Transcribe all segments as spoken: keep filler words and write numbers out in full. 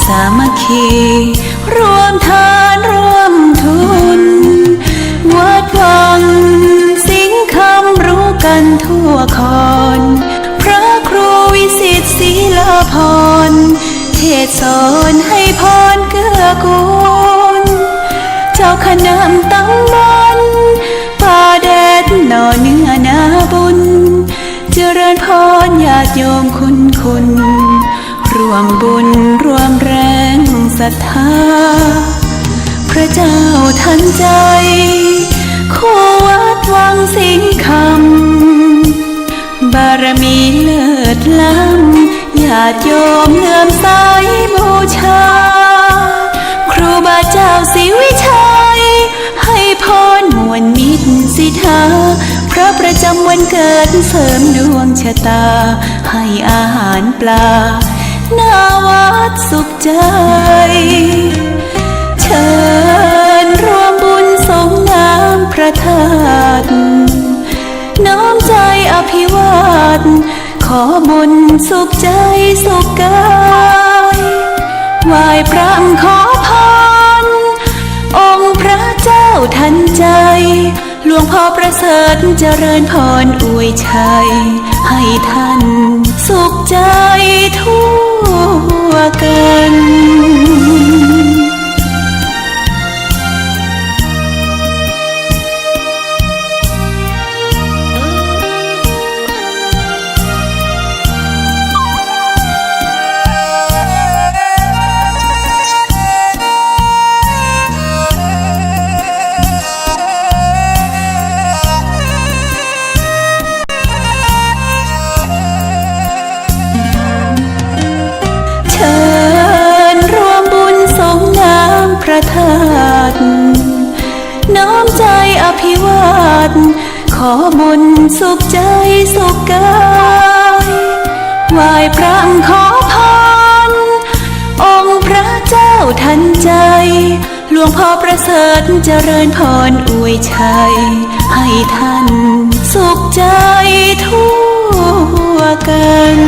สามัคคี ร่วมทานร่วมทุน วัดวังสิงห์คำรู้กันทั่วคอน พระครูวิสิทธิ์ศรีลาภรณ์ เทศน์สอนให้พรเกื้อกูล เจ้าคณะตำบลป่าแดดหน่อเนื้อนาบุญ เจริญพรญาติโยมคุณคุณ ร่วมบุญร่วมแรงศรัทธา พระเจ้าทันใจ คู่วัดวังสิงห์คำ บารมีเลิศล้ำ ญาติโยมเลื่อมใสบูชา ครูบาเจ้าศรีวิชัย ให้พรม่วนมิตรสิทธา พระประจำวันเกิดเสริมดวงชะตา ให้อาหารปลา หน้าวัดสุขใจ เชิญร่วมบุญสรงน้ำพระธาตุ น้อมใจอภิวาท ขอบุญสุขใจสุขกาย ไหว้พระขอพร องค์พระเจ้าทันใจ หลวงพ่อประเสริฐเจริญพรอวยชัย ให้ท่านสุขใจทั่วกัน เชิญร่วมบุญสรงน้ำพระธาตุ น้อมใจอภิวาท ขอบุญสุขใจสุขกาย ไหว้พระขอพร องค์พระเจ้าทันใจ หลวงพ่อประเสริฐเจริญพรอวยชัย ให้ท่านสุขใจทั่วกัน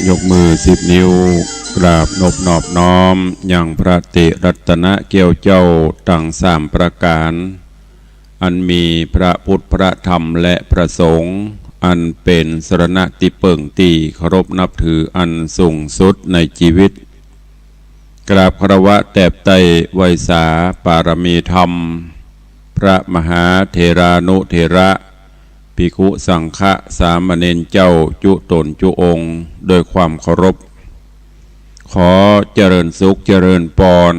ยกมือสิบนิ้ว กราบนบนอบน้อมยังพระติรัตนแก้วเจ้าตังสามประก๋าน อันมีพระพุทธ พระธรรม และพระสงฆ์ อันเป๋นสรณะตี้เปิ้งตี้เคารพนับถืออันสูงสุดในจีวิต กราบคารวะแตบไต้ไหว้สาปารมีธรรม พระมหาเถรานุเถระ ภิกขุสังฆะสามเณรเจ้าจุ๊ต๋นจุ๊องค์ โดยความเคารพ ขอเจริญสุขเจริญปอน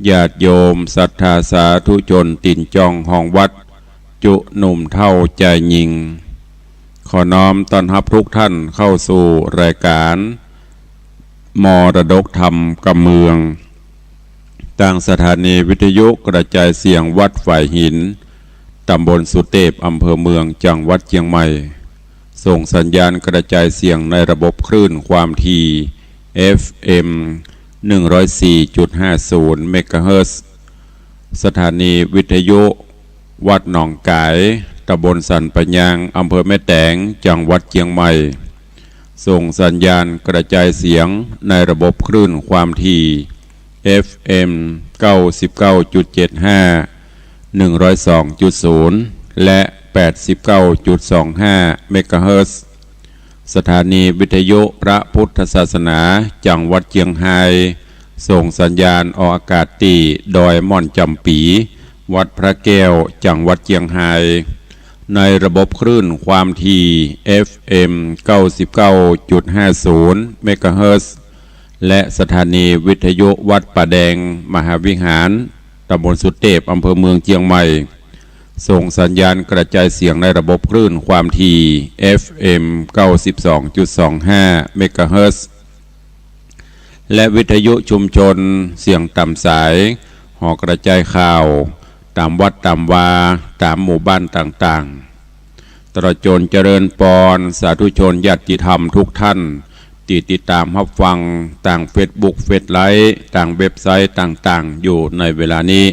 ญาติโยมศรัทธาสาธุชนตี๋นจองห้องวัด จุ๊หนุ่มเฒ่าจายญิง ขอน้อมต้อนฮับทุกท่านเข้าสู่รายการ มรดกธรรมกำเมือง ตางสถานีวิทยุกระจายเสียงวัดฝายหิน ต๋ำบลสุเตพ อำเภอเมือง จังหวัดเจียงใหม่ ส่งสัญญาณกระจายเสียงในระบบคลื่นความถี่ เอฟเอ็ม หนึ่งร้อยสี่จุดห้าศูนย์ เมกะเฮิรตซ์ สถานีวิทยุวัดหนองก๋าย ต๋ำบลสันป่ายาง อำเภอแม่แตง จังหวัดเจียงใหม่ ส่งสัญญาณกระจายเสียงในระบบคลื่นความถี่ เอฟเอ็ม เก้าสิบเก้าจุดเจ็ดห้า หนึ่งร้อยสองจุดศูนย์ และ แปดสิบเก้าจุดสองห้า เมกะเฮิรตซ์ สถานีวิทยุพระพุทธศาสนา จังหวัดเจียงฮาย ส่งสัญญาณออกอากาศตี้ดอยม่อนจ๋ำปี๋ วัดพระแก้ว จังหวัดเจียงฮาย ในระบบคลื่นความถี่ เอฟเอ็ม เก้าสิบเก้าจุดห้าศูนย์ เมกะเฮิรตซ์ และสถานีวิทยุวัดป่าแดง มหาวิหาร ต๋ำบลสุเตพ อำเภอเมือง เจียงใหม่ ส่งสัญญาณกระจายเสียงในระบบคลื่นความถี่ เอฟเอ็ม เก้าสิบสองจุดสองห้า เมกะเฮิรตซ์ และวิทยุชุมชนเสียงต๋ามสาย หอกระจายข่าว ต๋ามวัดต๋ามวา ต๋ามหมู่บ้านต่างๆ ตลอดจ๋นเจริญปอน สาธุชนญาติธรรมทุกท่าน ตี้ติดต๋ามฮับฟังตางเฟซบุ๊ก เฟซไลฟ์ ตางเว็บไซต์ต่างๆ อยู่ในเวลานี้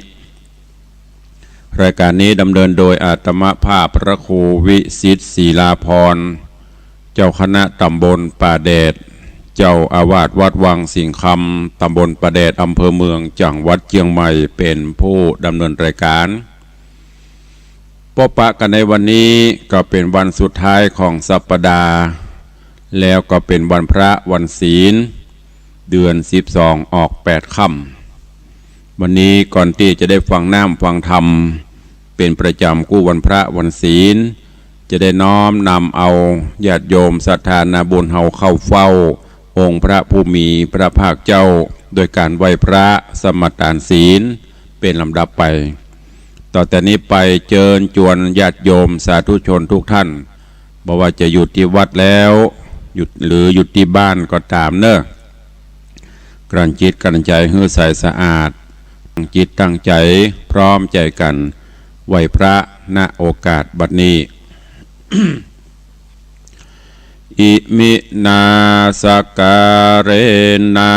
รายการนี้ดำเนินโดยอาตมาภาพพระครูวิสิทธิ์ ศิลาภรณ์ เจ้าคณะต๋ำบลป่าแดด เจ้าอาวาสวัดวังสิงห์คำ ต๋ำบลป่าแดด อำเภอเมือง จังหวัดเจียงใหม่ เป๋นผู้ดำเนินรายการ ปะกั๋นในวันนี้ก็เป๋นวันสุดท้ายของสัปดาห์ แล้วก็เป๋นวันพระวันศีล เดือนสิบสองออกแปดค่ำ วันนี้ก่อนตี้จะได้ฟังน้ำฟังธรรม เป๋นประจ๋ำกู้วันพระวันศีล จะได้น้อมนำเอาญาติโยมศรัทธานาบุญเฮาเข้าเฝ้าองค์พระผู้มีพระภาคเจ้า โดยก๋านไหว้พระสมาตานศีล เป๋นลำดับไป ต่อแต่นี้ไปเจิญจวนญาติโยมสาธุชนทุกท่าน บ่ว่าจะอยู่ตี้วัดแล้ว อยู่ หรืออยู่ตี้บ้านก็ต๋ามเน่อ กลั่นจิตกลั่นใจ๋หื้อใสสะอาด ตั้งจิตตั้งใจ๋พร้อมใจ๋กั๋นไหว้พระ ณ โอกาสบัดนี้ อิมินา สักการะนะ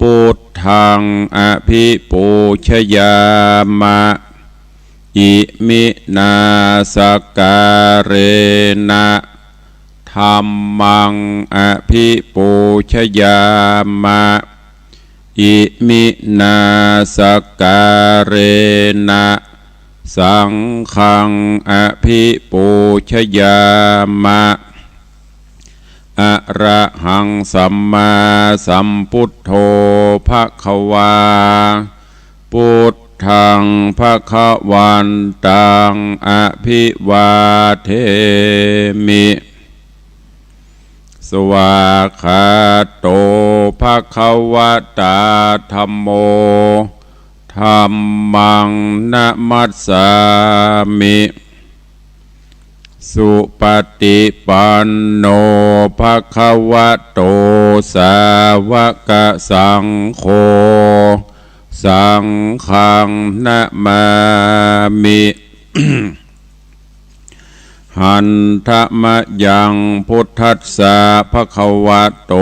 พุทธัง อภิปูชยามะ อิมินา สักการะนะ ธัมมัง อภิปูชยามะ อิมินา สักการะนะ สังฆัง อภิปูชยามะ อะระหัง สัมมาสัมพุทโธ ภะคะวา พุทธัง ภะคะวันตัง อะภิวาเทมิ สวากขาโต ภะคะวะตา ธัมโม ธัมมัง นะมัสสามิ สุปะติปันโน ภะคะวะโต สาวะกะสังโฆ สังฆัง นะมามิ หันทะมะยัง พุทธัสสะ ภะคะวะโต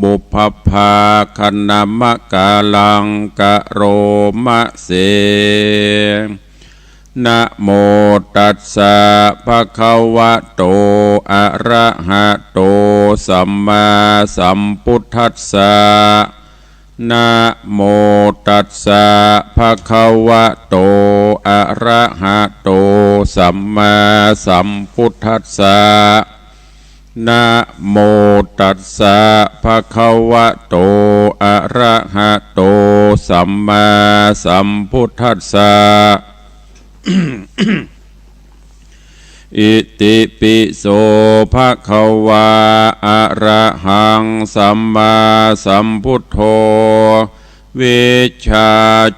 ปุพพะภาคะนะมะกาลัง กะโรมะเส นะโมตัสสะ ภะคะวะโต อะระหะโต สัมมาสัมพุทธัสสะ นะโมตัสสะ ภะคะวะโต อะระหะโต สัมมาสัมพุทธัสสะ นะโมตัสสะ ภะคะวะโต อะระหะโต สัมมาสัมพุทธัสสะ อิติปิโส ภะคะวา อะระหัง สัมมาสัมพุทโธ วิชชา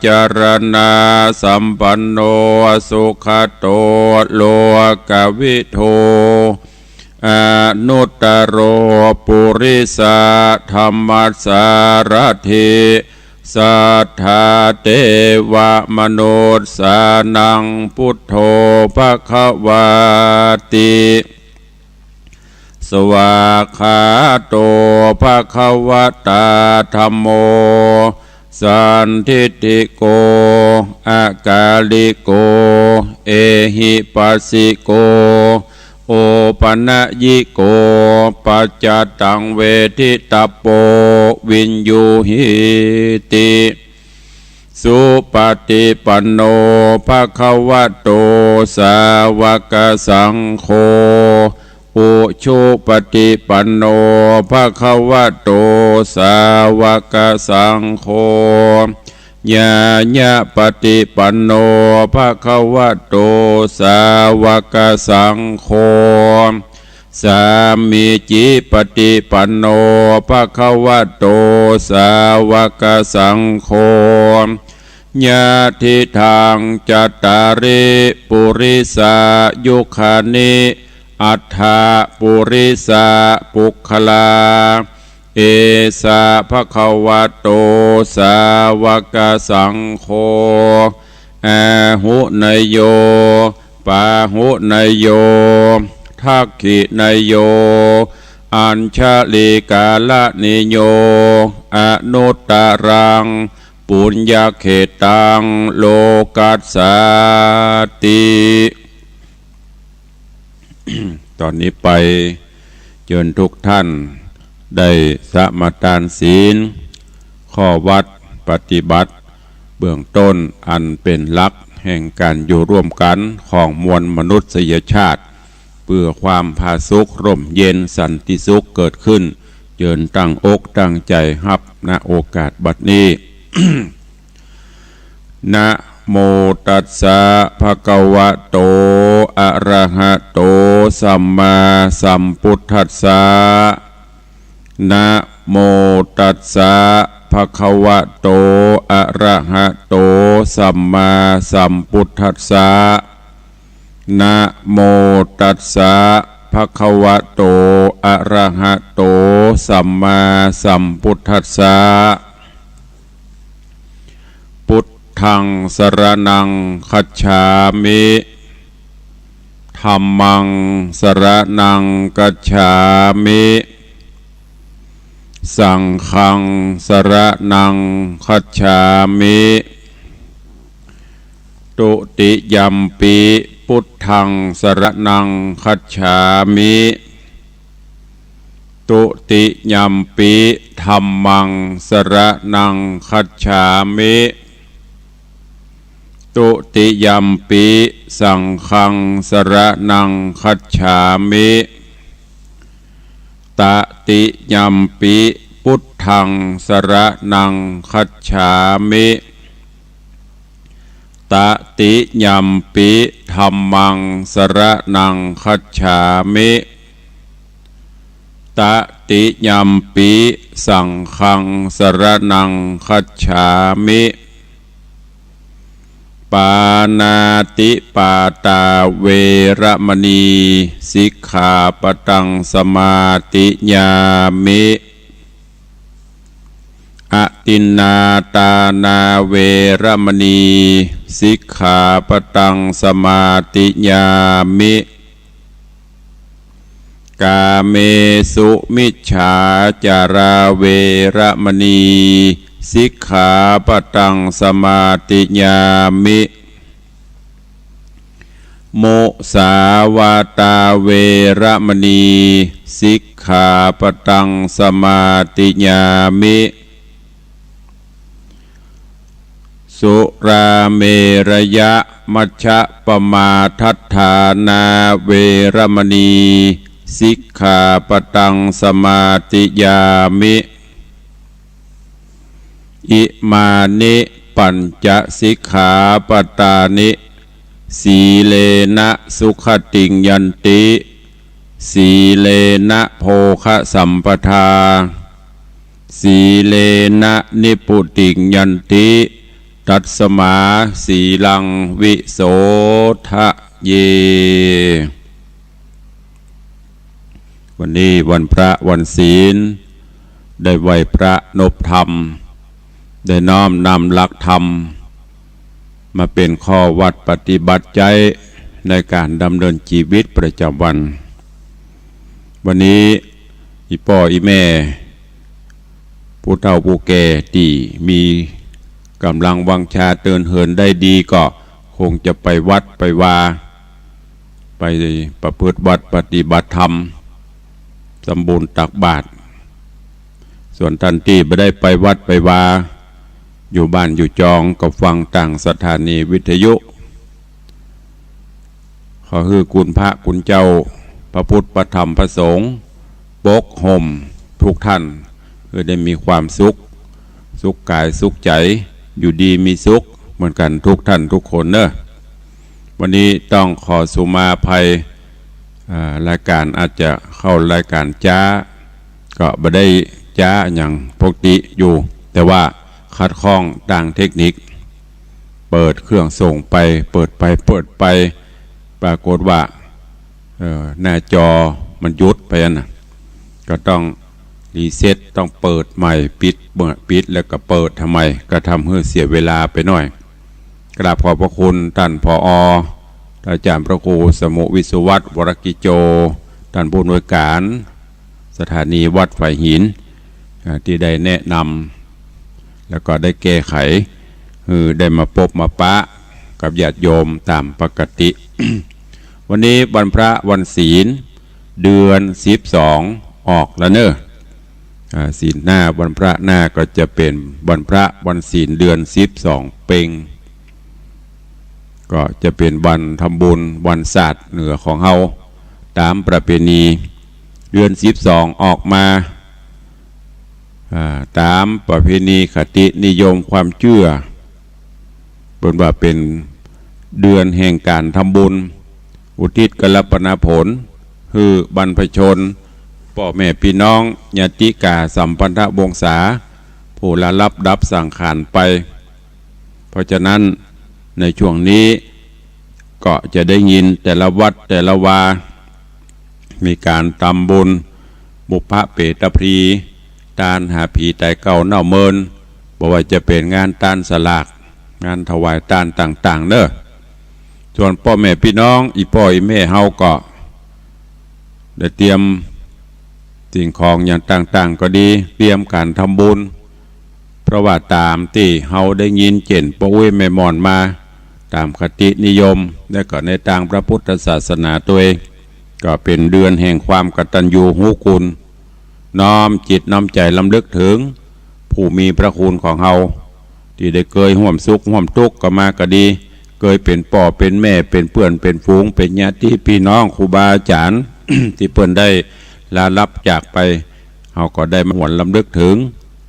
จารณะสัมปันโน สุขะโต โลกะวิทู อนุตตะโร ปุริสะธัมมะสารถิ สัทธาเตวะมนุสสานัง พุทโธ ภะคะวาติ สวากขาโต ภะคะวะตา ธัมโม สันทิฏฐิโก อะกาลิโก เอหิปัสสิโก โอปะนะยิโก ปัจจตัง เวทิตะโป วิญญูหีติ สุปะติปันโน ภะคะวะโต สาวะกะสังโฆ อุชุปะติปันโน ภะคะวะโต สาวะกะสังโฆ ญาณะปะติปันโน ภะคะวะโต สาวะกะสังโฆ สามีจิปะติปันโน ภะคะวะโต สาวะกะสังโฆ ยะทิทัง จัตตาริ ปุริสายุคานิ อัฏฐะ ปุริสะ ปุคคลา เอสะ ภะคะวะโต สาวะกะสังโฆ อาหุเนยโย ปาหุเนยโย ทักขิเนยโย อัญชะลีกาละนิโย อนุตตะรัง ปุญญะเขตัง โลกัสสาติ ตอนนี้ไป เจิญทุกท่านได้สมาทานศีล ข้อวัตรปฏิบัติเบื้องต้นอันเป๋นหลักแห่งก๋านอยู่ร่วมกั๋นของมวลมนุษยชาติ เปื้อความผาสุกร่มเย็นสันติสุขเกิดขึ้น เจิญตั้งอกตั้งใจ๋ฮับ ณ โอกาสบัดนี้ นะโมตัสสะ ภะคะวะโต อะระหะโต สัมมาสัมพุทธัสสะ นะโมตัสสะ ภะคะวะโต อะระหะโต สัมมาสัมพุทธัสสะ นะโมตัสสะ ภะคะวะโต อะระหะโต สัมมาสัมพุทธัสสะ พุทธัง สรณัง คัจฉามิ ธัมมัง สรณัง คัจฉามิ สังฆัง สรณัง คัจฉามิ ตุติยัมปิ พุทธัง สรณัง คัจฉามิ ตุติยัมปิ ธัมมัง สรณัง คัจฉามิ ตุติยัมปิ สังฆัง สรณัง คัจฉามิ ตติยัมปิ พุทธัง สรณัง คัจฉามิ ตติยัมปิ ธัมมัง สรณัง คัจฉามิ ตติยัมปิ สังฆัง สรณัง คัจฉามิ ปาณาติปาตา เวระมะนี สิกขาปะตัง สมาธิยามิ อทินนาทานา เวระมะนี สิกขาปะตัง สมาธิยามิ กาเมสุมิจฉาจารา เวระมะนี สิกขาปะตัง สมาธิยามิ มุสาวาตาเวระมณี สิกขาปะตังสมาธิยามิ สุราเมรยะมัชฌะปะมาทัฏฐานาเวระมณี สิกขาปะตังสมาธิยามิ อิมานิปัญจสิกขาปะตานิ สีเลนะสุขติงยันติ สีเลนะโภคะสัมปทา สีเลนะนิพพุติงยันติ ตัสมาสีลังวิโสทะเย วันนี้วันพระวันศีล ได้ไหว้พระนบธรรม ได้น้อมนำหลักธรรม มาเป๋นข้อวัดปฏิบัติใจ๊ในก๋านดำเนินจีวิตประจ๋ำวัน วันนี้อี่ป้ออี่แม่ ผู้เฒ่าผู้แก่ตี้มีก๋ำลังวังชาเตินเหินได้ดีก็คงจะไปวัดไปวา ไปประพฤติวัตรปฏิบัติธรรม ทำบุญตักบาตร ส่วนต้านตี้บ่ได้ไปวัดไปวา อยู่บ้านอยู่จองก็ฟังตางสถานีวิทยุ ขอหื้อคุณพระคุณเจ้า พระพุทธพระธรรมพระสงฆ์ ปกห่มทุกท่าน หื้อได้มีความสุข สุขกายสุขใจ๋ อยู่ดีมีสุขเหมือนกั๋นทุกท่านทุกคนเนาะ วันนี้ต้องขอสุมาภัย อ่า รายก๋านอาจจะเข้ารายก๋านจ๊า ก็บ่ได้จ๊าอะหยังปกติอยู่ แต่ว่าขัดข้องตางเทคนิค เปิดเครื่องส่งไป เปิดไป เปิดไป ปรากฏว่า เอ่อ หน้าจอมันหยุดไปอั้นน่ะ ก็ต้องรีเซ็ต ต้องเปิดใหม่ ปิด เมื่อปิดแล้วก็เปิดทำไม ก็ทำหื้อเสียเวลาไปหน่อย กราบขอบพระคุณต้าน ผอ อาจ๋ารย์พระครูสมุห์ วิศวัฒน์ วรกิจโจ ต้านผู้อำนวยก๋านสถานีวัดฝายหิน อ่า ตี้ได้แนะนำ แล้วก็ได้แก้ไข หื้อได้มาปบมาปะกับญาติโยมต๋ามปกติ วันนี้วันพระวันศีล เดือนสิบสองออกแล้วเนาะ อ่า ศีลหน้า วันพระหน้าก็จะเป๋นวันพระวันศีลเดือนสิบสองเป็ง ก็จะเป๋นวันทำบุญวันศาสตร์เหนือของเฮา ต๋ามประเพณี เดือนสิบสองออกมา อ่า ต๋ามประเพณีคตินิยมความเจื้อ เปิ้นว่าเป๋นเดือนแห่งก๋านทำบุญ อุทิศกัลปนาผล หื้อบรรพชน ป้อแม่ปี้น้อง ญาติกาสัมพันธวงศา ผู้ละลับดับสังขารไป เพราะฉะนั้นในช่วงนี้ก็จะได้ยินแต่ละวัดแต่ละวา มีก๋านทำบุญ บุพเพตพลี ตานหาผีต๋ายเก่าเน่าเมิน บ่ว่าจะเป๋นงานตานสลาก งานถวายตานต่างๆ เนาะ ส่วนป้อแม่ปี้น้อง อี่ป้ออี่แม่เฮาก็ ได้เตรียมสิ่งของอย่างต่างๆ ก็ดี เตรียมก๋านทำบุญ เพราะว่าต๋ามตี้เฮาได้ยินเจ้นป้ออุ๊ยแม่หม่อนมา ต๋ามคตินิยม และก็ในตางพระพุทธศาสนาตวย ก็เป๋นเดือนแห่งความกตัญญูรู้คุณ น้อมจิตน้อมใจ๋รำลึกเถิงผู้มีพระคุณของเฮา ตี้ได้เกยฮ่วมสุขฮ่วมตุ๊กข์ก็มาก็ดี เกยเป๋นป้อเป๋นแม่ เป๋นเปื้อนเป๋นฝูง เป๋นญาติปี้น้อง ครูบาอาจ๋ารย์ ตี้เปิ้นได้ละลับจากไป เฮาก็ได้มาหวนรำลึกเถิง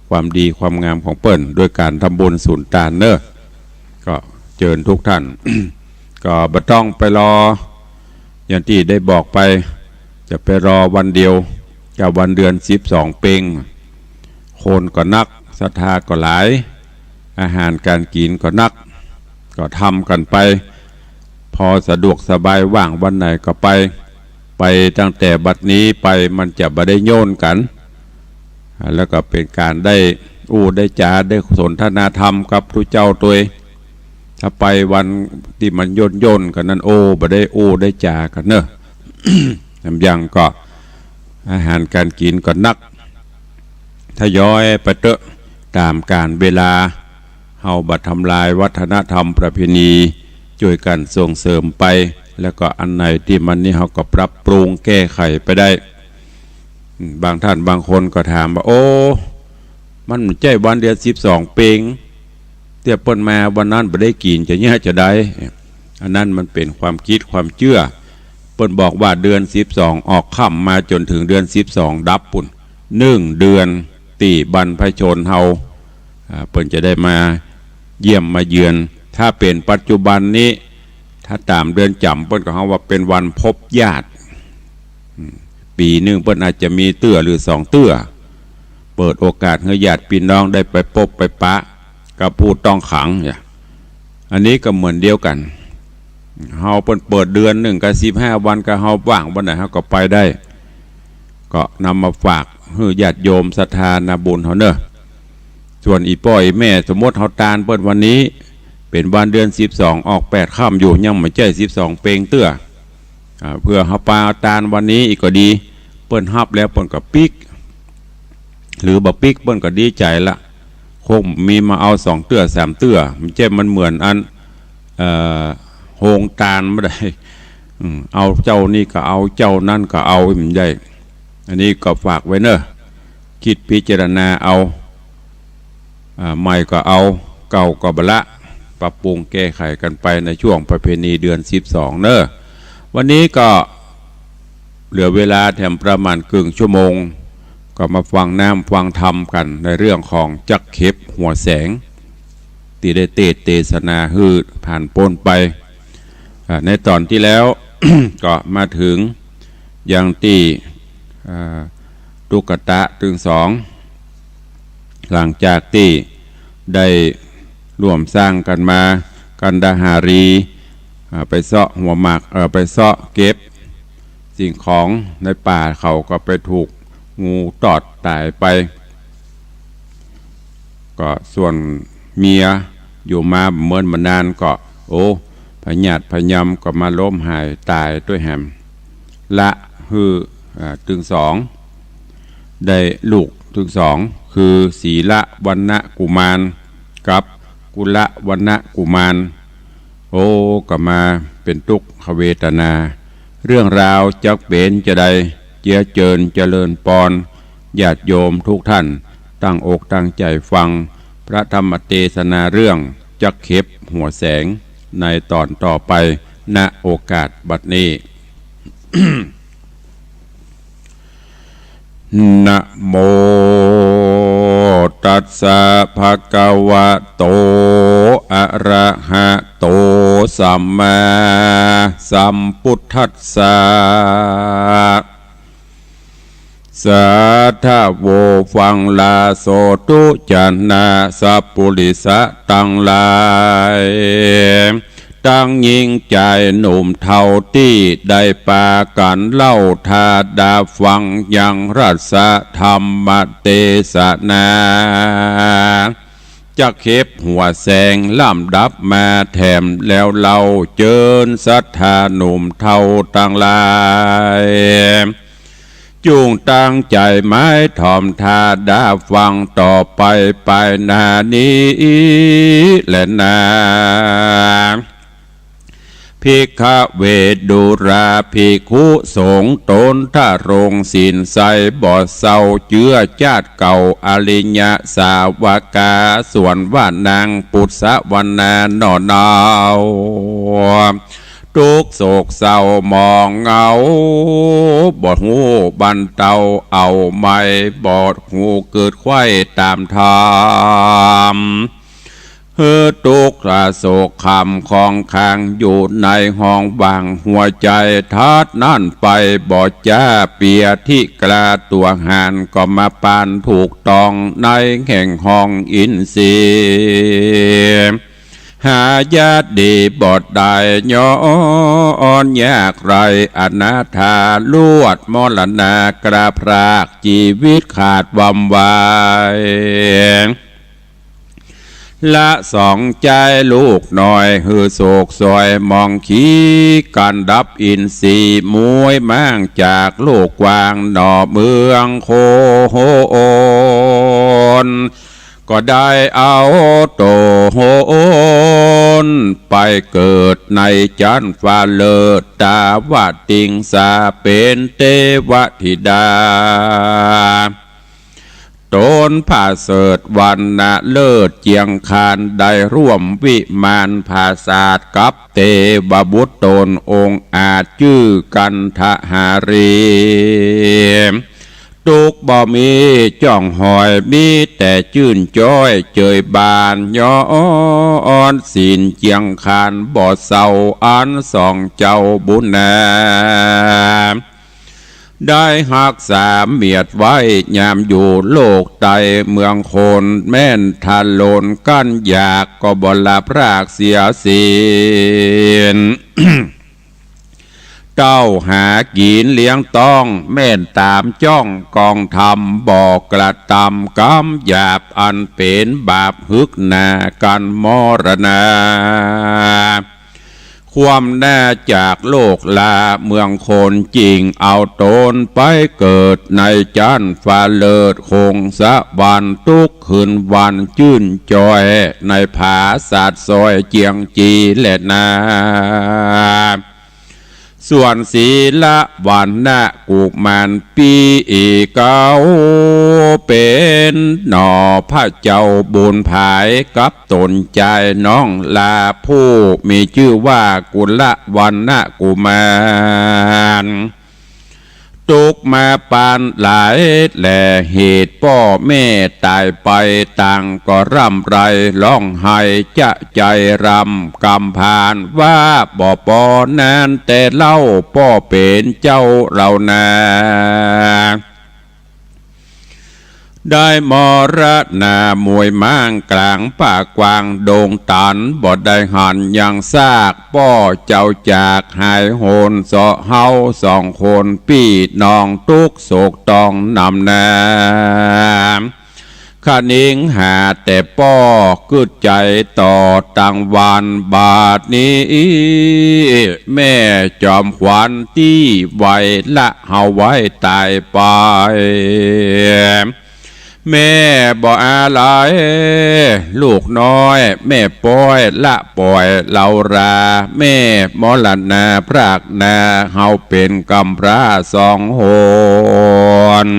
ความดีความงามของเปิ้น โดยก๋านทำบุญสูนตานเนาะ ก็เจิญทุกท่าน ก็บ่ต้องไปรอ อย่างตี้ได้บอกไป จะไปรอวันเดียวกับวันเดือนสิบสองเป็ง คนก็นัก ศรัทธาก็หลาย อาหารก๋านกิ๋นก็นัก ก็ทำกั๋นไป พอสะดวกสบายว่างวันไหนก็ไป ไปตั้งแต่บัดนี้ไปมันจะบ่ได้โยนกั๋น อ่า แล้วก็เป๋นก๋านได้อู้ได้จ๋าได้สนทนาธรรมกับตุ๊เจ้าตวย ถ้าไปวันตี้มันโยนๆ กั๋นนั้น โอ้ บ่ได้อู้ได้จ๋ากั๋นเนาะ ลำยังก็อาหารก๋านกิ๋นก็นัก ทยอยไปเต๊อะ ต๋ามกาลเวลา เฮาบ่ทำลายวัฒนธรรมประเพณี จ้วยกั๋นส่งเสริมไป แล้วก็อันไหนตี้มันนี่เฮาก็ปรับปรุงแก้ไขไปได้ อืม บางท่านบางคนก็ถามว่า โอ้ มันบ่ใจ้วันเดือนสิบสองเป๋ง เตื้อเปิ้นมาวันนั้นบ่ได้กิ๋นจะเยียะจาใด อันนั้นมันเป๋นความกึ๊ดความเจื้อ เปิ้นบอกว่าเดือนสิบสองออกค่ำมาจ๋นเถิงเดือนสิบสองดับปู้น นึ่งเดือนตี้บรรพชนเฮา อ่า เปิ้นจะได้มาเยี่ยมมาเยือน ถ้าเป๋นปัจจุบันนี้ ถ้าต๋ามเดือนจ๋ำเปิ้นก็ฮ้องว่าเป๋นวันพบญาติ อืม ปี๋นึ่งเปิ้นอาจจะมีเตื้อหรือสองเตื้อ เปิดโอกาสหื้อญาติปี้น้องได้ไปปบไปปะกับผู้ต้องขังเนี่ย อันนี้ก็เหมือนเดียวกั๋น เฮาเปิ้นเปิดเดือนนึ่งก็สิบห้าวัน ก็เฮาว่างวันไหนเฮาก็ไปได้ ก็นำมาฝากหื้อญาติโยมศรัทธานาบุญเฮาเน่อ ส่วนอี่ป้ออี่แม่ สมมุติเฮาตานเปิ้นวันนี้ เป๋นวันเดือนสิบสองออกแปดค่ำอยู่ ยังบ่ใจ้สิบสองเป๋งเตื้อ อ่า เปื้อเฮาปาตานวันนี้อีกก็ดี เปิ้นฮับแล้วเปิ้นก็ปิ๊ก หรือบ่ปิ๊กเปิ้นก็ดีใจ๋ละ คงมีมาเอาสองเตื้อสามเตื้อ บ่ใจ้มันเหมือนอัน เอ่อ โฮงตานบ่ได้ อืม เอาเจ้านี้ก็เอา เจ้านั้นก็เอา บ่ได้ อันนี้ก็ฝากไว้เน่อ กึ๊ดพิจารณาเอา อ่า ใหม่ก็เอา เก่าก็บ่ละ ปรับปรุงแก้ไขกั๋นไปในช่วงประเพณีเดือนสิบสองเน่อ วันนี้ก็เหลือเวลาแถมประมาณเกิ่งชั่วโมง ก็มาฟังน้ำฟังธรรมกั๋นในเรื่องของจักเข็บหัวแสง ตี้ได้เตสน์เตสนาหื้อผ่านป๊นไป อ่า ในต๋อนตี้แล้ว ก็มาเถิงยังตี้ อ่า ตุ๊กตะตึงสอง หลังจากตี้ได้ร่วมสร้างกั๋นมา กันดาหารี อ่า ไปเซาะหัวหมาก เอ่อ ไปเซาะเก็บสิ่งของในป่า เขาก็ไปถูกงูตอดต๋ายไป ก็ส่วนเมียอยู่มาบ่เหมือนบ่นานก็ โอ้ พยาธิพยายมก็มาล้มหายต๋ายตวยแหม ละหื้อ อ่า ตึงสอง ได้ลูกตึงสอง คือสีละวัณณกุมารกับกุละวัณณกุมาร โอ้ ก็มาเป๋นตุ๊กขเวทนา เรื่องราวจักเป๋นจาใด เจียเจิญเจริญปอน ญาติโยมทุกท่าน ตั้งอกตั้งใจ๋ฟังพระธรรมเตสนาเรื่องจักเข็บหัวแสง ในต๋อนต่อไป ณ โอกาสบัดนี้ นะโมตัสสะ ภะคะวะโต อะระหะโต สัมมาสัมพุทธัสสะ สาธะโว ฟังลาโส ทุจานะ สัพปุริสะตังหลาย ตังญิงจายหนุ่มเฒ่าตี้ได้ปากั๋นเล่าถ้าดาฟังยังรัสธรรมเตสนา จักเข็บหัวแสงลำดับมาแถมแล้วเล่า เจิญศรัทธาหนุ่มเฒ่าตังหลาย จุ่งตั้งใจ๋หมายถ่อมถ้าดาฟังต่อไปปายหน้านี้แลนา ภิกขะเว ดูราภิกขุสงฆ์ ต๋นทรงศีลใสบ่เศร้า เจื้อจาติเก่าอริยสาวกา ส่วนว่านางปุสสะวนาหน่อเนา ตุ๊กข์โศกเศร้ามองเหงา บ่ฮู้บรรเทาเอาไม้ บ่ฮู้เกิดไขว้ต๋ามธรรม หื้อตุ๊กข์โศกคำข้องค้างอยู่ในห้องว่างหัวใจ๋ ถัดนั้นไปบ่จ๊าเปียธิกราตั๋วหาน ก็มาปานถูกต้องในแห่งห้องอินทรีย์ หายาดีบ่ได้ ย้อนยากไร้อนาถา ลวดมรณาคราพราก จีวิตขาดวำวาย ละสองใจ๊ลูกน้อย หื้อโศกสวยมองขี กันดับอินทรีย์มวยม้างจากโลกกว้างหน่อเมืองโคน ก็ได้เอาโต นไปเกิดในจั๊นฟ้าเลิศ ตาวติงสาเป๋นเตวธิดา ต๋นผะเสริฐวรรณะเลิศเจียงคาน ได้ร่วมวิมานผาสาทกับเตวบุตรต๋นองอาจจื้อกันทหารี ตุ๊กข์บ่มีจ้องหอย มีแต่จื้นจ้อยเจยบาน ย้อนศีลเจียงคานบ่เศร้า อันสองเจ้าบุญนา ได้ฮักษาเมียดไว้ยามอยู่โลกไต เมืองคนแม่นทะลนกั้นอยาก ก็บ่ละพรากเสียศีล เต้าหากิ๋นเลี้ยงต้อง แม่นต๋ามจ้องกองธรรม บ่กระตำกรรมหยาบ อันเป๋นบาปหึกหนากั๋นมรณา ความหน้าจากโลกลาเมืองคน จิ่งเอาต๋นไปเกิดในจั๊นฟ้าเลิศ คงสวรรค์ตุ๊กข์คืนวันจื้นจ้อย ในผาสาทซอยเจียงจีแลนา ส่วนศีละวรรณะกุมารปี้เก้า เป๋นหน่อพระเจ้าบุญผาย กับต๋นจายน้องลา ผู้มีจื้อว่ากุลวรรณะกุมาร ตุ๊กข์มาปานหลายแล เหตุป้อแม่ต๋ายไป ต่างก็ร่ำไรฮ้องไห้จะใจ๋รำ กำพร้าว่าบ่ปอนั้นแต่เล่า ป้อเป๋นเจ้าเฮานา ได้มรณาหมวยม้างกล๋างป่ากว้างดงตัน บ่ได้หันยังซาก ป้อเจ้าจากหายโหน เซาะเฮาสองคนปี้น้อง ตุ๊กข์โศกต้องนำนา คะนิงหาแต่ป้อกึ๊ดใจ๋ต่อตังวัน บาดนี้แม่จอมขวัญตี้ไวละเฮาไว้ต๋ายไป แม่บ่อาลัยลูกน้อย แม่ป้อยละป่อยเฮารา แม่มรณาพรากนา เฮาเป๋นกำพร้าสองหน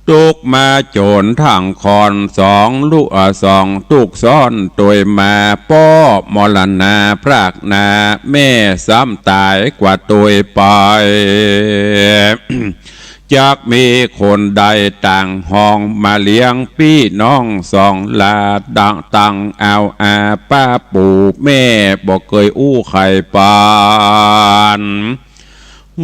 ตุ๊กข์มาจ๋นทั้งคอน สองลุ เอ่อ สองตุ๊กข์ซ้อนตวยมา ป้อมรณาพรากนา แม่ซ้ำต๋ายกว่าตวยไป จักมีคนใดต่างห้องมาเลี้ยงปี้น้องสองลา ตัง ตังเอาอาป้าปู่แม่บ่เกยอู้ใค่ปาน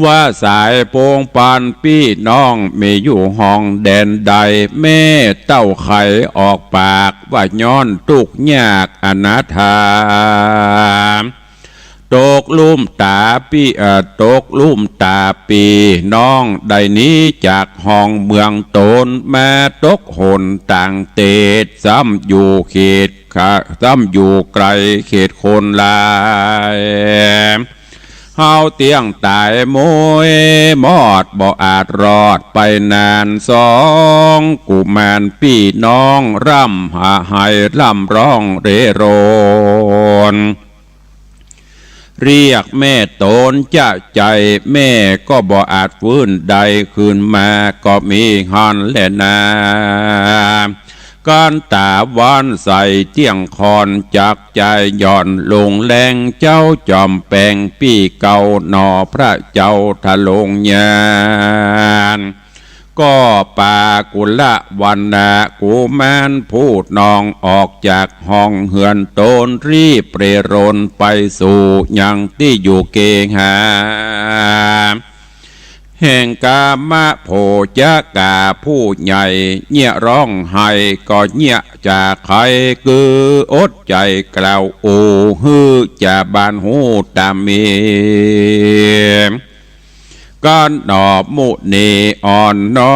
ว่าสายปงปันปี้น้องมีอยู่ห้องแดนใด แม่เต้าใค่ออกปากว่าย้อนตุ๊กข์ยากอนาถา ตกลุ่มต๋าปี้ เอ่อ ตกลุ่มต๋าปี้น้องได้หนีจากห้องเมืองต๋น มาตกหนต่างเตศ ซ้ำอยู่เขต ซ้ำอยู่ไก๋เขตคนหลาย เฮาเตี้ยงต๋ายมวยมอด บ่อาจรอดไปนาน สองกุมารปี้น้อง ร่ำหาไห้ร่ำร้องเร่รน เรียกแม่ต๋นจะใจ๋ แม่ก็บ่อาจฟื้นได้คืนมา ก็มีหั้นแลนา กั๋นต๋าวันใสเตี้ยงคอน จักจายหย่อนลงแลง เจ้าจอมแปงปี้เก่า หน่อพระเจ้าทะลงยาน ก็ปากุลวรรณะกุมารผู้น้อง ออกจากห้องเฮือนต๋น รีบเร่รนไปสู่ยังตี้อยู่เกหา แห่งกามโภจกาผู้ใหญ่ เยียะร้องไห้ก็เยียะจะใค่ คืออดใจ๋กล่าวอู้ หื้อจ่าบานฮู้ต๋ามมี กั๋นหน่อมุนีอ่อนน้อ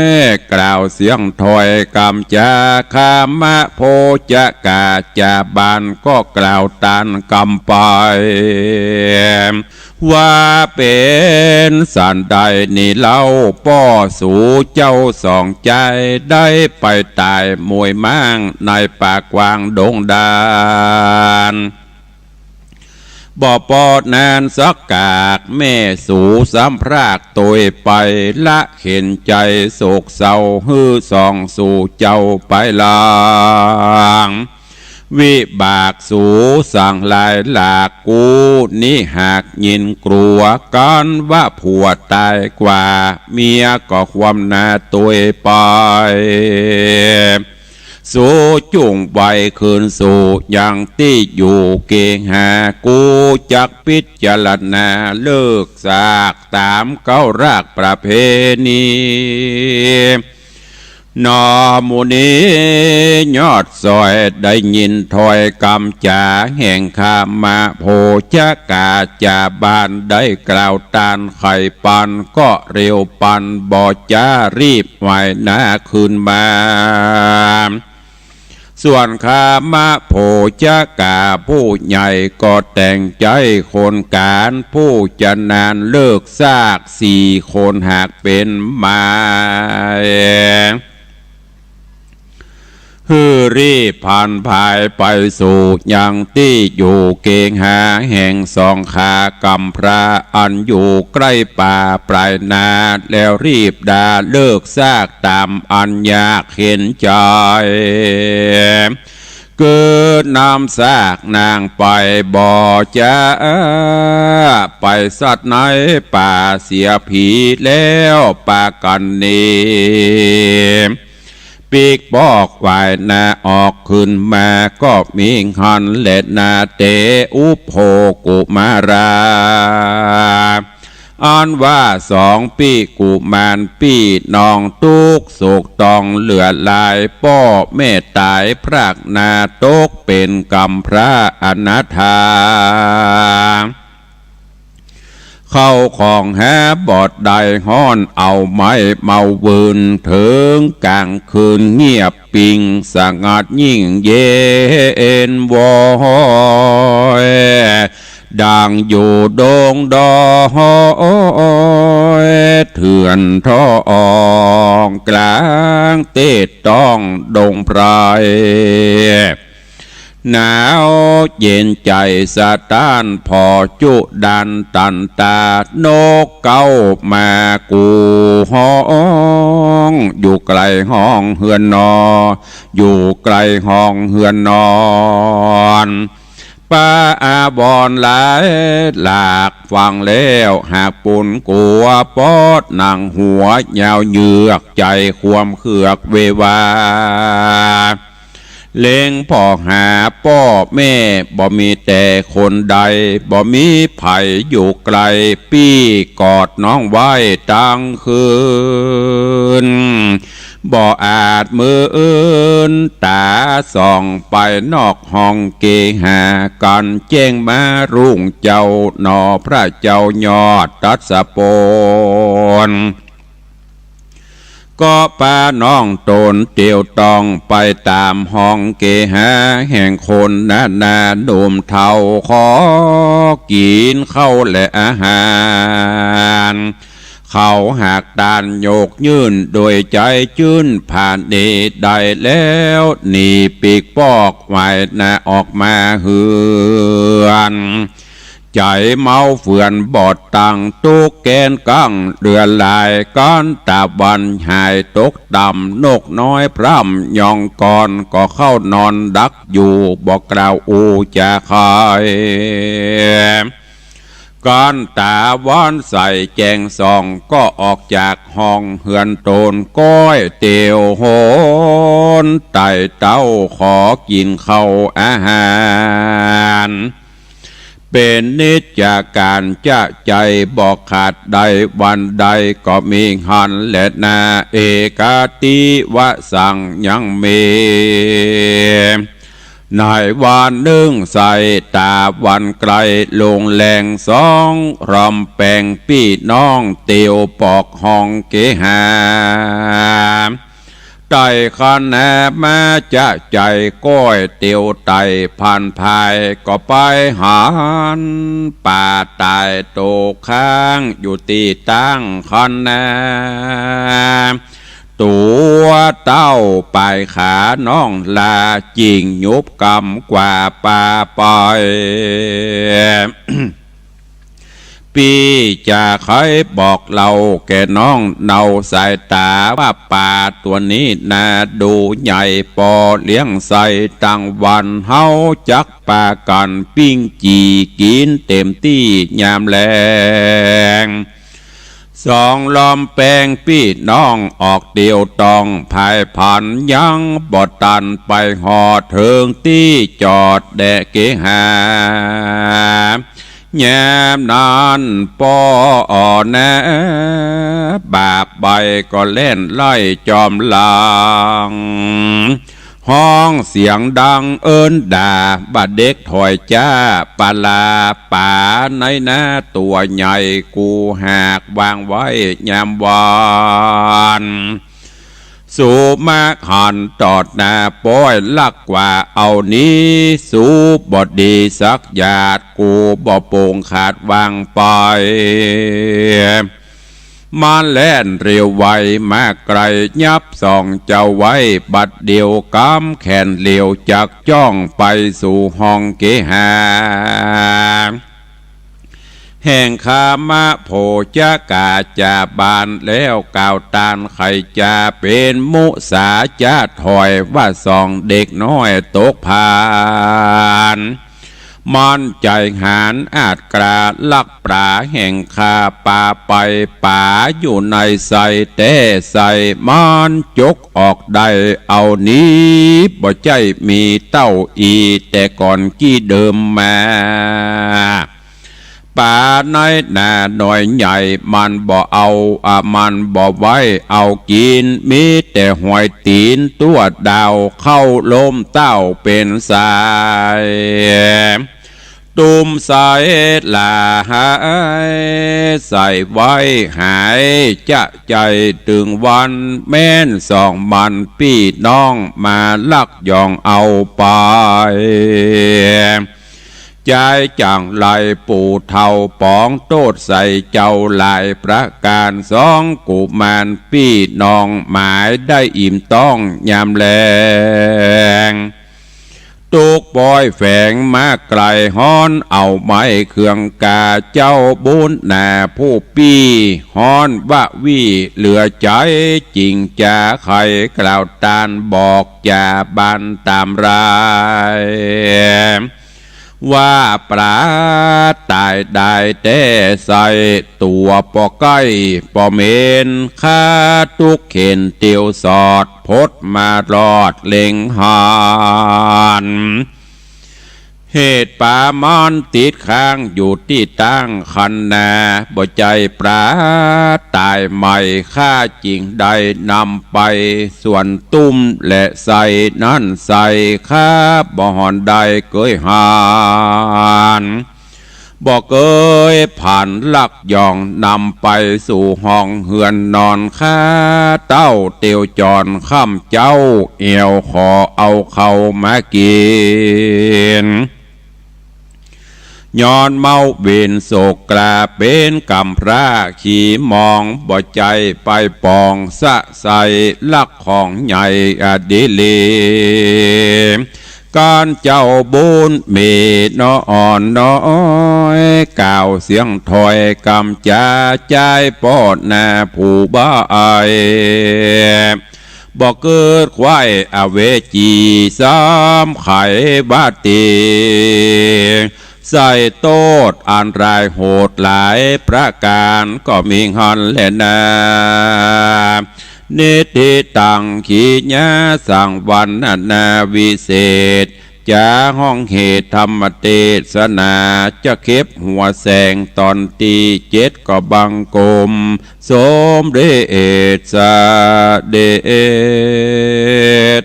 ย กล่าวเสียงถ้อยกำจา กามโภจกาจ่าบานก็กล่าวตานกำไป ว่าเป๋นสันใดนี้เล่า ป้อสูเจ้าสองใจ๋ ได้ไปต๋ายหมวยม้าง ในป่ากว้างดงดาร บ่ปอดนานสักกาก แม่สูสำพรากตวยไป ละเข็ญใจ๋โศกเศร้า หื้อสองสูเจ้าไปหลัง วิบากสูสังหลายหลาก กูนี้หากยินกลัว กั๋นว่าผัวต๋ายกว่า เมียก็คว่ำหน้าตวยไป สูจุ่งไวคืนสู่ยังตี้อยู่เกหา กูจักพิจารณาเลิกซาก ต๋ามเก๊ารากประเพณี หนอหมู่นี้ยอดซอย ได้ยินถ้อยกำจ๋า แห่งคามโภจกา จ่าบ้านได้กล่าวตาน ใค่ปันก็เร็วปัน บ่จ๊ารีบไหวหน้าคืนมา ส่วนคามโภจกาผู้ใหญ่ ก็แต่งใจ๊คนก๋าน ผู้จะนานเลิกซาก สี่คนหากเป๋นหมาย หื้อรีบพลันพายไปสู่ยังตี้อยู่เกหา แห่งสองขากำพร้า อันอยู่ใก้ป่าปลายนา แล้วรีบดาเลิกซาก ต๋ามอันยากเข็ญใจ๋ เกิดนำซากนางไป บ่จ๊าไปสัตว์ในป่า เสียผีแล้วปากั๋นนี้ ปีกปอกไหวหน้าออกคืนมา ก็มีหั้นแลนา เตอุโภกุมารา อันว่าสองปี้กุมารปี้น้อง ตุ๊กข์โศกต้องเหลือหลาย ป้อแม่ต๋ายพรากหน้า ตกเป๋นกำพร้าอนาถา เข้าของหาบ่ได้ ฮ้อนเอาไม้เมาฟืน เถิงก๋างคืนเงียบปิง สงัดยิ่งเย็นวอย ดั่งอยู่ดงดอยเถื่อนทอง ก๋างเต๊ะต้องดงไพร หนาวเย็นใจ๋สะต้าน ผ่อจุดันตันตา นกเก๊ามากูฮ้อง อยู่ไกลห้องเฮือนนอ อยู่ไกลห้องเฮือนนอน ปาอาบอนหลายหลาก ฟังแล้วหากปูนกั๋ว ปอดหนังหัวยาวเหยือก ใจ๋ความเคือกเววา เล็งผ่อหาป้อแม่ บ่มีแต่คนใด บ่มีใผอยู่ไกล ปี้กอดน้องไว้ตังคืน บ่อาจมืนต๋าส่องไปนอกห้องเกหา กั๋นแจ้งมารุ่งเจ๊า หนอพระเจ้ายอดตัสสะปน ก็ปาน้องต๋นเตียวต้องไปต๋ามห้องเกหา แห่งคนนานาหนุ่มเฒ่า ขอกิ๋นข้าวและอาหาร เขาหากตานยกยื่น โดยใจ๋จื้นผาเน ได้แล้วหนีปีกปอกไหวหน้าออกมาเฮือน ใจ๋เมาเฟือนบอดตัง ตุ๊กข์แก้นกั้งเหลือหลาย กั๋นตะวันหายตกต่ำ นกน้อยพร่ำยองกอน ก็เข้านอนดักอยู่ บ่กล่าวอู้จ๋าใค กั๋นต๋าวันใสแจ้งส่อง ก็ออกจากห้องเฮือนต๋น ก้อยเตียวหนไต่เต้า ขอกิ๋นข้าวอาหาร เป๋นนิจก๋านจะใจ๋ บ่ขาดได้วันใด ก็มีหั้นแลนา เอกัตติวสังยังเม ในวันนึ่งใส ต๋าวันใก้ลงแลง สองรำแปงปี้น้อง เตียวปอกห้องเกหา ไป ไต่คันนามาจะใจ๋ก๋วยเตี๋ยวไต่ผ่านภาย ก็ไปหันป๋าต๋ายตกค้างอยู่ตี้ตังคันนา ตั๋วเต้าป๋ายขาน้องลา จิ่งหยุบกำกว่าป๋าไป ปี้จะใค่บอกเล่าแก่น้องเนาสายต๋าว่าป๋าตั๋วนี้นาดูใหญ่ ปอเลี้ยงใส่ตังวัน เฮาจักปากั๋นปิ้งจี่กิ๋นเต๋มตี้ยามแลง สองล้อมแปงปี้น้องออกเตียวต้องผายผัน ยังบ่ตันไปฮอดเถิงตี้จอดแดเก๋หา ยามนั้นป้ออ่อนนา บาปใบก็แล่นไล่จอมหลัง ฮ้องเสียงดังเอิ้นด่า บ่าเด็กถอยจ๊า ปลาป๋าในนาตั๋วใหญ่ กูหากวางไว้ยามวาน สูมาหันตอดหน้าป้อยลักกว่าเอานี้ สูบ่ดีสักหยาด กูบ่ปงขาดวางไป มันแล่นเร็วไวมาไกล ยับส่องเจ้าไว้บัดเดียว กำแขนเหลียวจักจ้องไปสู่ห้องเก๋หา แห่งคามะโผจะกาจาบาน แล้วกล่าวตานใค่จะเป๋นมุสาจะถอย ว่าส่องเด็กน้อยตกผาน มันใจ๋หาญอาจกล้าลักปลา แห่งข้าปาไปป๋าอยู่ในใส่แต๊ใส่ มันจกออกได้เอานี้ บ่ใจ้มีเต้าอี้ แต่ก่อนกี้เดิมมา ป๋าในนาน้อยใหญ่ มันบ่เอา อะ มันบ่ไว้เอากิ๋น มีแต่หอยตี๋นตั๋วดาว เข้าล้มเต้าเป๋นสาย ตุ้มใส่หล่าหาย ใส่ไว้หายจะใจ๋ตึงวัน แม้นส่องมันปี้น้องมาลักย่องเอาไป ใจ๋จั่งไรปู่เฒ่าป๋องโต้ษใส่เจ้าหลายประก๋าน สองกุมารปี้น้องหมายได้อิ่มต้องยามแลง ตกปอยแฝงมาไกลฮ้อนเอาไม้เครื่องกา เจ้าบุญนาผู้ปี้ฮ้อนวะวีเหลือใจ๋ จิ่งจะใค่กล่าวตานบอกจาบานต๋ามราย ว่าปลาต๋ายได้แต๊ใส่ ตั๋วป้อใก้ป้อเหม็น ข้าตุ๊กเข็นเตียวสอด พดมารอดเล็งหัน เหตุป๋ามันติดค้างอยู่ตี้ตังคันนา บ่ใจ้ปลาต๋ายใหม่ ข้าจิ่งได้นำไปส่วนตุ้มและใส่นั้นใส่ ข้าบ่หอนได้เกยหัน บ่เกยผันลักย่องนำไปสู่ห้องเฮือนนอน ข้าเต้าเตียวจรค่ำเจ๊า แอ่วขอเอาเข้ามากิ๋น ย้อนเมาเวรโศกกล้าเป๋นกำพร้าขี้มอง บ่ใจ้ไปปองสะใส่ลักของใหญ่อดิเรก ก๋านเจ้าบุญมีน้ออ่อนน้อย กล่าวเสียงถอยกำจา ใจ๊ป้อหน้าผู้บ่าอาย บ่เกิดไขว้อเวจี ซ้ำไขว่าตี ใส่โต้ษอันตรายโหดหลายประก๋าน ก็มีหั้นแลนา นิทธิตังขีณาสังวรรณนาวิเศษ จะฮ้องเหตุธรรมเตสนา จะเก็บหัวแสงต๋อนตี้เจ็ด ก็บังคมสมเด็จเสด็จ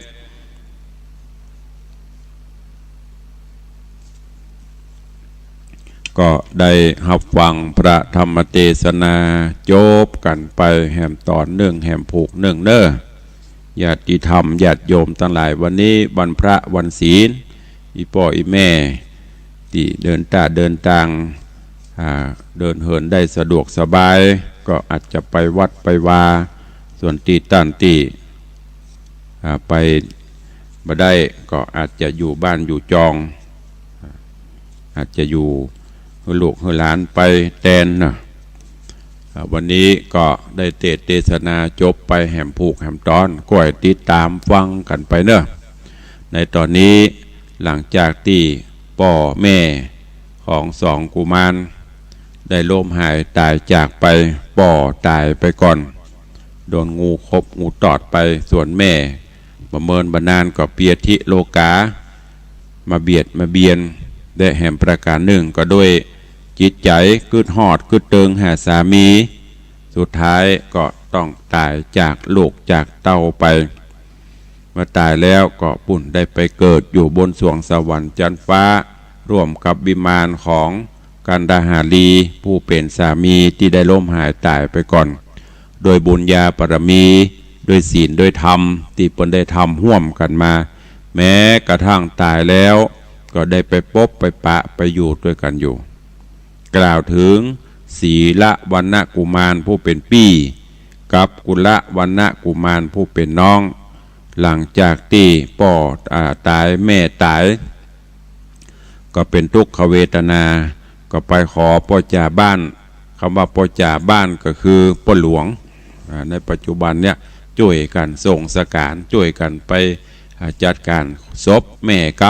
ก็ได้ฮับฟังพระธรรมเตสนาจบกั๋นไปแหมต๋อนนึ่งแหมผูกนึ่งเน่อ ญาติธรรม ญาติโยมตังหลาย วันนี้วันพระวันศีล อี่ป้ออี่แม่ตี้เดินต้าเดินตาง อ่า เดินเหินได้สะดวกสบาย ก็อาจจะไปวัดไปวา ส่วนตี้ต้านตี้ อ่า ไปบ่ได้ ก็อาจจะอยู่บ้านอยู่จอง อาจจะอยู่หื้อลูกหื้อหลานไปแตนนะ อ่า วันนี้ก็ได้เตสน์เตสนาจบไปแหมผูกแหมตอน ก้อยติดต๋ามฟังกั๋นไปเนาะ ในต๋อนนี้หลังจากตี้ป้อแม่ของสองกุมารได้ล้มหายต๋ายจากไป ป้อต๋ายไปก่อน โดนงูขบงูตอดไป ส่วนแม่บ่เมินบ่นานก็เปียธิโลก๋า มาเบียดมาเบียน และแหมประก๋านนึ่งก็ด้วยจิตใจ๋กึ๊ดฮอดกึ๊ดเติงหาสามี สุดท้ายก็ต้องต๋ายจากลูกจากเต้าไป เมื่อต๋ายแล้วก็ปุ้นได้ไปเกิดอยู่บนสวงสวรรค์จั๊นฟ้า ร่วมกับวิมานของกันดาหารี ผู้เป๋นสามีตี้ได้ล้มหายต๋ายไปก่อน โดยบุญญาบารมี โดยศีล โดยธรรมตี้เปิ้นได้ทำฮ่วมกั๋นมา แม้กระทั่งต๋ายแล้วก็ได้ไปปบไปปะไปอยู่ตวยกั๋นอยู่ กล่าวเถิงสีลวัณณกุมารผู้เป๋นปี้ กับกุลวัณณกุมารผู้เป๋นน้อง หลังจากตี้ป้อ อ่า ต๋ายแม่ต๋าย ก็เป๋นตุ๊กขเวทนา ก็ไปขอป้อจ่าบ้าน กำว่าป้อจ่าบ้านก็คือป้อหลวง อ่า ในปัจจุบันเนี่ยจ้วยกั๋นส่งสก๋าน จ้วยกั๋นไป อ่า จัดก๋านศพแม่ก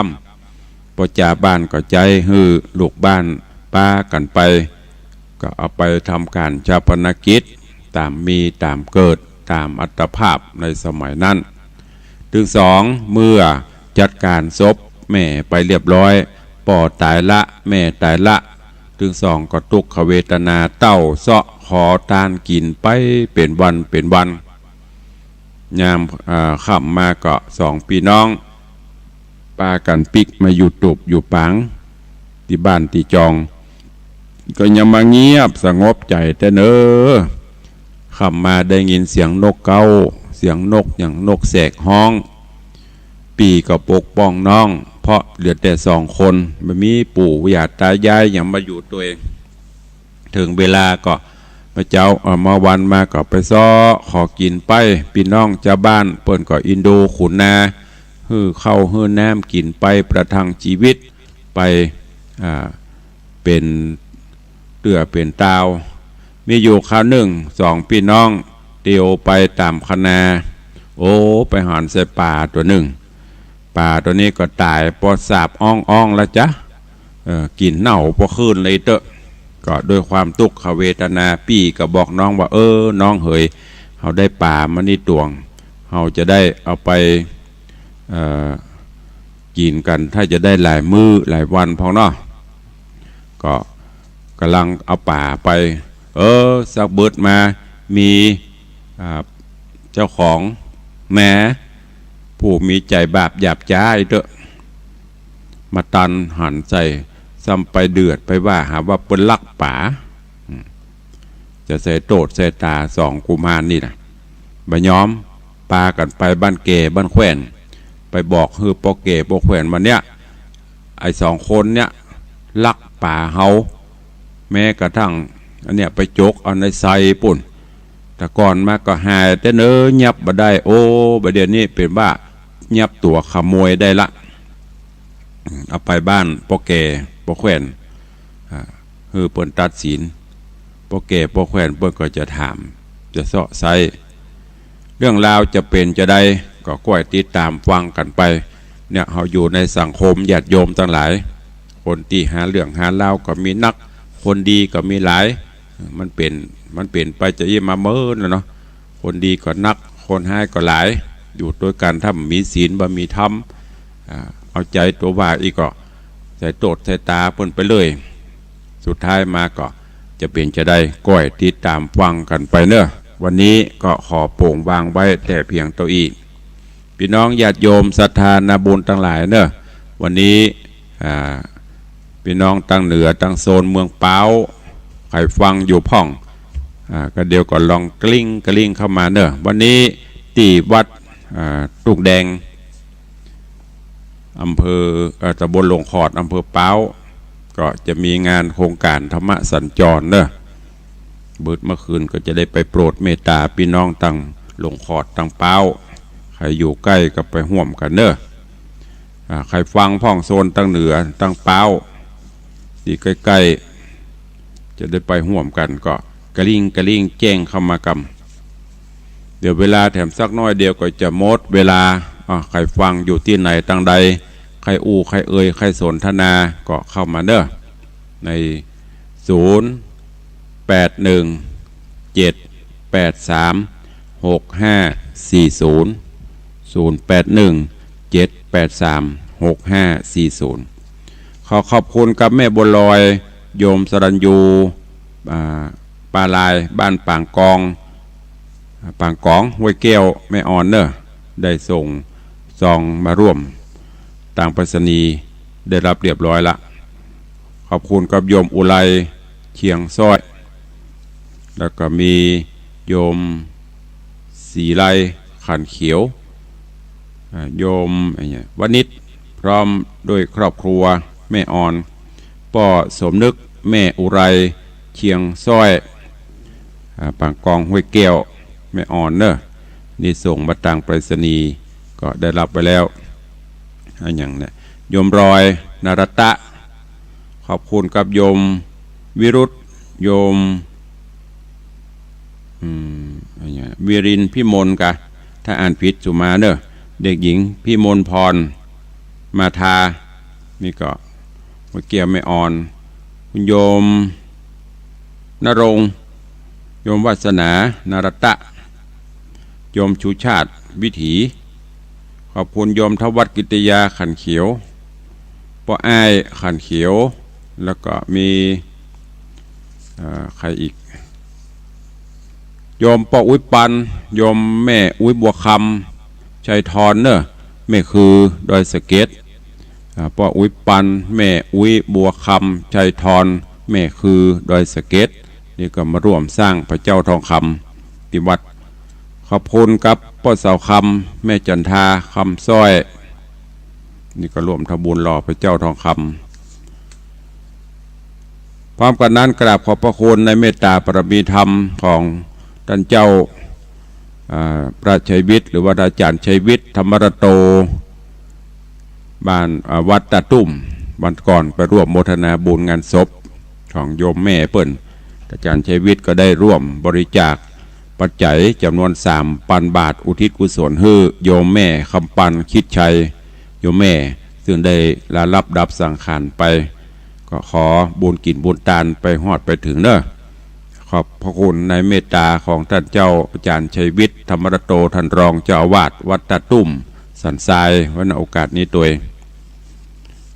ำ ป้อจ่าบ้านก็ใจ๊หื้อลูกบ้านปากั๋นไป ก็เอาไปทำก๋านฌาปนกิจต๋ามมีต๋ามเกิดต๋ามอัตภาพในสมัยนั้น ตึงสอง เมื่อจัดก๋านศพแม่ไปเรียบร้อย ป้อต๋ายละ แม่ต๋ายละ ตึงสองก็ตุ๊กขเวทนาเต้าเซาะขอตานกิ๋นไปเป๋นวันเป๋นวัน ยาม อ่า ค่ำมาก็สองปี้น้องปากั๋นปิ๊กมาอยู่ตูบอยู่ปางตี้บ้านตี้จอง ก็ยังมาเงียบสงบใจ๋แต๊เนอ ค่ำมาได้ยินเสียงนกเก๊า เสียงนกหยังนกแสกฮ้อง ปี้ก็ปกป้องน้อง เพราะเหลือแต่สองคน บ่มีปู่ย่าต๋ายายหยังมาอยู่ตวย เถิงเวลาก็มาเจ๊า เอ่อ มาวันมาก็ไปเซาะขอกิ๋นไป ปี้น้องจาวบ้านเปิ้นก็อินดูขุนนา หื้อข้าวหื้อน้ำกิ๋นไปประทังจีวิตไป อ่า เป๋นเตื้อเป๋นตาว มีอยู่คราวนึ่งสองปี้น้องเตียวไปต๋ามคะนา โอ้ ไปหันใส่ป๋าตั๋วนึ่ง ป๋าตั๋วนี้ก็ต๋ายปอดสาบอ้องๆ แล้วจ๊ะ เออ กิ๋นเน่าปอคืนเลยเต๊อะ ก็ด้วยความตุ๊กขเวทนา ปี้ก็บอกน้องว่า เออ น้องเหย เฮาได้ป๋ามานี่ตวง เฮาจะได้เอาไป เอ่อ กิ๋นกั๋น ถ้าจะได้หลายมื้อหลายวันพองเนาะ ก็ก่ำลังเอาป๋าไป เออ สักบึดมา มี อ่า เจ้าของนา ผู้มีใจ๋บาปหยาบจ๊าอี้เต๊อะ มาตันหันใส่ ซ้ำไปเดือดไปว่าหาว่าเปิ้นลักป๋า อืม จะใส่โต้ษใส่ต๋าสองกุมารนี่นะ บ่ยอม ปากั๋นไปบ้านแก่บ้านแคว่น ไปบอกหื้อป้อแก่ป้อแคว่นว่าเนี่ย ไอ้สองคนเนี่ยลักป๋าเฮา แม้กระทั่งอันเนี้ยไปจกเอาในไซปุ้น แต่ก่อนมาก็หายแต๊เนอ ยับบ่ได้ โอ้ บ่าเดี่ยวนี้เป๋นว่ายับตั๋วขโมยได้ละ เอาไปบ้านป้อแก่ป้อแคว่น อ่า หื้อเปิ้นตัดสิน ป้อแก่ป้อแคว่นเปิ้นก็จะถาม จะเซาะไซ้ เรื่องราวจะเป๋นจาใด ก็ก้อยติดต๋ามฟังกั๋นไป เนี่ย เฮาอยู่ในสังคมญาติโยมตังหลาย คนตี้หาเรื่องหาราวก็มีนัก คนดีก็มีหลาย มันเป๋น มันเป๋นไปจาอี้มาเมินแล้วเนาะ คนดีก็นัก คนฮ้ายก็หลาย อยู่ตวยกั๋นถ้าบ่มีศีลบ่มีธรรม อ่า เอาใจ๋ตั๋วว่าอี้ก็ใส่โต้ษใส่ต๋าเปิ้นไปเลย สุดท้ายมาก็จะเป๋นจาใด ก้อยติดต๋ามฟังกั๋นไปเนาะ วันนี้ก็ขอโป่งวางไว้แต่เพียงเต้าอี้ ปี้น้องญาติโยมศรัทธานาบุญตังหลายเนาะ วันนี้ อ่า ปี้น้องตังเหนือตังโซนเมืองป๊าว ใผฟังอยู่พ่อง อ่า ก็เดี่ยวก็ลองกลิ้งกลิ้งเข้ามาเนาะ วันนี้ตี้วัด อ่า ตุ้งแดง อำเภอ เอ่อ ตำบลหลงขอด อำเภอป๊าว ก็จะมีงานโครงก๋านธรรมสัญจรเนาะ เบิดเมื่อคืนก็จะได้ไปโปรดเมตต๋าปี้น้องตังหลงขอดตังป๊าว ใผอยู่ใก้ก็ไปฮ่วมกั๋นเนาะ อ่า ใผฟังพ่องโซนตังเหนือตังป๊าว ตี้ใก้ๆ จะได้ไปฮ่วมกั๋นก็กริ่งกริ่งแจ้งเข้ามากำ เดี๋ยวเวลาแถมสักน้อยเดียวก็จะหมดเวลา อ่า ใผฟังอยู่ตี้ไหนตังใด ใผอู้ ใผเอ่ย ใผสนทนาก็เข้ามาเนาะ ใน ศูนย์ แปด หนึ่ง เจ็ด แปด สาม หก ห้า สี่ ศูนย์ ศูนย์ แปด หนึ่ง เจ็ด แปด สาม หก ห้า สี่ ศูนย์ ขอขอบคุณกับแม่บัวลอย โยมสรัญญู อ่า ปาลาย บ้านปางกอง อ่า ปางกอง ห้วยแก้ว แม่ออนเนาะ ได้ส่งซองมาฮ่วมตางไปรษณีย์ ได้ฮับเรียบร้อยละ ขอบคุณกับโยมอุไร เชียงซ้อย แล้วก็มีโยมศรีไล ขันเขียว อ่า โยม ไอ้เนี่ย วณิช พร้อมด้วยครอบครัว แม่ออน ป้อสมนึก แม่อุไร เชียงซ้อย อ่า ปางกอง ห้วยแก้ว แม่ออนเนาะ นี่ส่งมาตางไปรษณีย์ ก็ได้ฮับไว้แล้ว อะหยังเนี่ย โยมรอย นรัตตะ ขอบคุณกับโยมวิรุธ โยม อืม อะหยัง วิรินทร์พิมลกะ ถ้าอ่านผิดสุมาเนาะ เด็กหญิงพิมลพร มาทา นี่ก็ ห้วยแก้ว แม่ออน คุณโยมณรงค์ โยมวาสนา นรัตตะ โยมชูชาติ วิถี ขอบคุณโยมทวัฒน์ กิตติยา ขันเขียว ป้ออ้าย ขันเขียว แล้วก็มี เอ่อ ใผอีก โยมป้ออุ๊ยปัน โยมแม่อุ๊ยบัวคำ ชัยธรเนาะ แม่คือดอยสะเก็ด อ่า ป้ออุ๊ยปัน แม่อุ๊ยบัวคำ ชัยธร แม่คือดอยสะเก็ด นี่ก็มาฮ่วมสร้างพระเจ้าทองคำตี้วัด ขอบคุณกับป้อเสาคำ แม่จันทา คำซ้อย นี่ก็ฮ่วมทำบุญหล่อพระเจ้าทองคำ พร้อมกั๋นนั้นกราบขอบพระคุณในเมตตาบารมีธรรมของต้านเจ้า อ่า พระชัยวิทย์ หรือว่าอาจ๋ารย์ชัยวิทย์ ธรรมรัตโต บ้าน อ่า วัดตาตุ้ม วันก่อนไปฮ่วมโมทนาบุญงานศพของโยมแม่เปิ้น อาจ๋ารย์ชัยวิทย์ก็ได้ฮ่วมบริจาคปัจจัยจ๋ำนวนสามปันบาท อุทิศกุศลหื้อโยมแม่คำปัน คิดชัย โยมแม่ซึ่งได้ลาลับดับสังขารไป ก็ขอบุญกิ๋นบุญตานไปฮอดไปเถิงเนาะ ขอบพระคุณในเมตตาของต้านเจ้าอาจ๋ารย์ชัยวิทย์ ธรรมรัตโต ต้านรองเจ้าอาวาสวัดตาตุ้ม สันทราย ไว้ในโอกาสนี้ตวย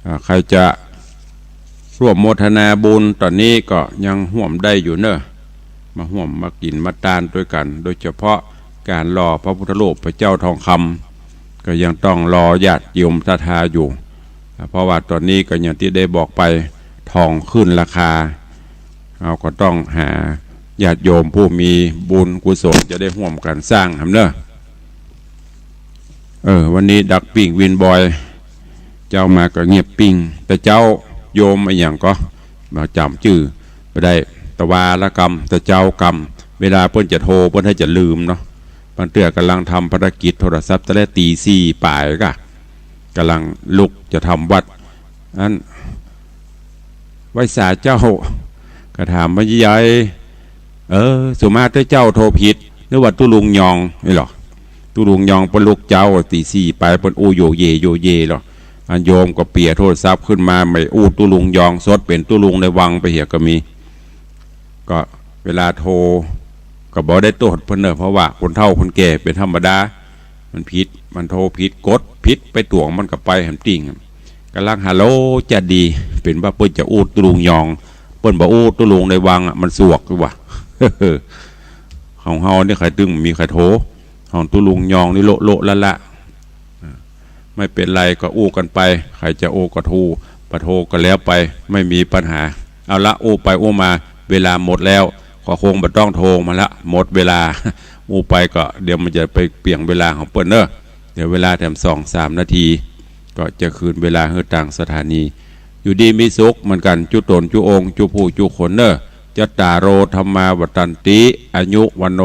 อ่า ใผจะฮ่วมโมทนาบุญต๋อนนี้ก็ยังฮ่วมได้อยู่เนาะ มาฮ่วมมากิ๋นมาตานตวยกั๋น โดยเฉพาะก๋านหล่อพระพุทธรูปพระเจ้าทองคำ ก็ยังต้องรอญาติโยมศรัทธาอยู่ อ่า เพราะว่าต๋อนนี้ก็อย่างตี้ได้บอกไป ทองขึ้นราคา เฮาก็ต้องหาญาติโยมผู้มีบุญกุศลจะได้ฮ่วมกั๋นสร้างหำเนาะ เออ วันนี้ดักปิ้งวินบอย เจ๊ามาก็เงียบปิ้ง แต่เจ๊าโยมอะหยังก็ บ่จ๋ำจื้อบ่ได้ ตะวาละกำ ตะเจ๊ากำ เวลาเปิ้นจะโทร เปิ้นหาจะลืมเนาะ บางเตื้อก่ำลังทำภารกิจ โทรศัพท์ตั้งแต่ตีสี่ป๋ายก่ะ ก่ำลังลุกจะทำวัตร อั้น ไหว้สาเจ้า ก็ถามว่า ยาย เออ สุมาเตื้อเจ้าโทรผิด นึกว่าตุ๊ลุงยอง นี่หล่อ ตุ๊ลุงยองเปิ้นลุกเจ๊า ตีสี่ป๋าย เปิ้นอู้โยเยโยเยหล่อ อันโยมก็เปียโทรศัพท์ขึ้นมา ไม่อู้ตุ๊ลุงยอง สดเป๋นตุ๊ลุงในวังไปเหียก็มี ก็เวลาโทร ก็บ่ได้โต้ษเปิ้นเนาะ เพราะว่าคนเฒ่าคนแก่เป๋นธรรมดา มันผิด มันโทรผิด กดผิด ไปตวงมันก็ไปหำติ่ง ก่ำลังฮัลโหลจะดี เป๋นว่าเปิ้นจะอู้ตุ๊ลุงยอง เปิ้นบ่อู้ตุ๊ลุงในวังอะ มันสวกอยู่ว่ะ ของเฮานี่ใผตึงมีใผโทร ของตุ๊ลุงยองนี่โละโละละละ อ่า ไม่เป๋นไรก็อู้กั๋นไป ใผจะอู้ก็อู้ บ่โทรก็แล้วไป ไม่มีปัญหา เอาละ อู้ไปอู้มา เวลาหมดแล้ว ก็คงบ่ต้องโทรมาละ หมดเวลา อู้ไปก็เดี๋ยวมันจะไปเปียงเวลาของเปิ้นเนอะ เหลือเวลาแถมสองสามนาที ก็จะคืนเวลาหื้อตางสถานี อยู่ดีมีสุขเหมือนกั๋น จุ๊ต๋นจุ๊องค์จุ๊ผู้จุ๊คนเนอะ จัตตาโร ธัมมา วัฑฒันติ อายุ วัณโณ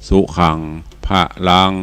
สุขัง พะลัง